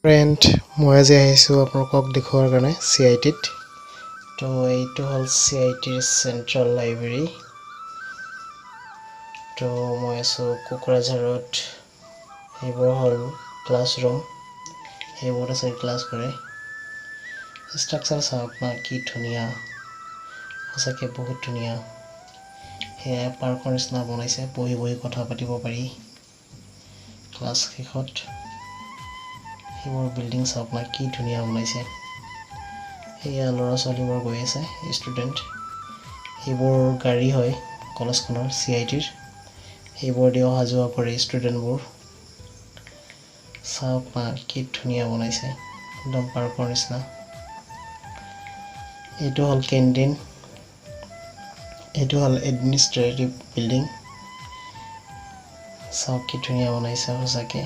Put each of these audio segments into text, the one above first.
Friend, মই আজি আহিছোঁ আপোনালোকক দেখুওৱাৰ কাৰণে চিআইটিত। তো এইটো হ'ল চিআইটিৰ চেণ্ট্ৰেল লাইব্ৰেৰী। তো মই আছোঁ কোকৰাঝাৰত। সেইবোৰ হ'ল ক্লাছৰুম, সেইবোৰত আছে ক্লাছ কৰে। ষ্ট্ৰাকচাৰ চাওক না, কি ধুনীয়া! সঁচাকৈ বহুত ধুনীয়া। সেয়া পাৰ্কৰ নিচিনা বনাইছে, বহি বহি কথা পাতিব পাৰি ক্লাছ শেষত। সেইবোৰ বিল্ডিং চাওক না, কি ধুনীয়া বনাইছে। সেয়া ল'ৰা ছোৱালীবোৰ গৈ আছে, ষ্টুডেণ্ট। সেইবোৰ গাড়ী হয় কলেজখনৰ, চিআইটিৰ। সেইবোৰ দি অহা যোৱা কৰে ষ্টুডেণ্টবোৰ। চাওক না, কি ধুনীয়া বনাইছে, একদম পাৰ্কৰ নিচিনা। এইটো হ'ল কেণ্টিন। এইটো হ'ল এডমিনিষ্ট্ৰেটিভ বিল্ডিং। চাওক, কি ধুনীয়া বনাইছে সঁচাকৈ।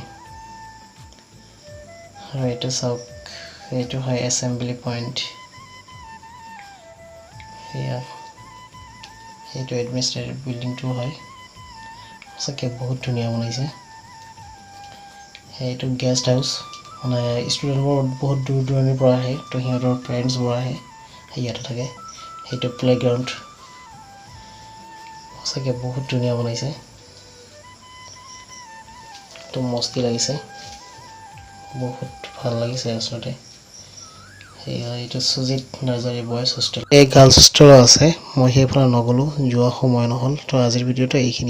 আৰু এইটো চাওক, এইটো হয় এছেম্বলি পইণ্ট। সেয়া সেইটো এডমিনিষ্ট্ৰেটিভ বিল্ডিংটো হয়। সঁচাকৈ বহুত ধুনীয়া বনাইছে। সেইটো গেষ্ট হাউচ, মানে ষ্টুডেণ্টবোৰ বহুত দূৰ দূৰণিৰ পৰা আহে, তো সিহঁতৰ পেৰেণ্টছবোৰ আহে, ইয়াতে থাকে। সেইটো প্লে'গ্ৰাউণ্ড। সঁচাকৈ বহুত ধুনীয়া বনাইছে। একদম মস্তি লাগিছে, বহুত ভাল লাগিছে আচলতে। সেয়া এইটো সুজিত নাৰ্জাৰী বয়জ হোষ্টেল। এই গাৰ্লছ হোষ্টেলো আছে, মই সেইফালে নগ'লোঁ, যোৱা সময় নহ'ল। তো আজিৰ ভিডিঅ'টো এইখিনি।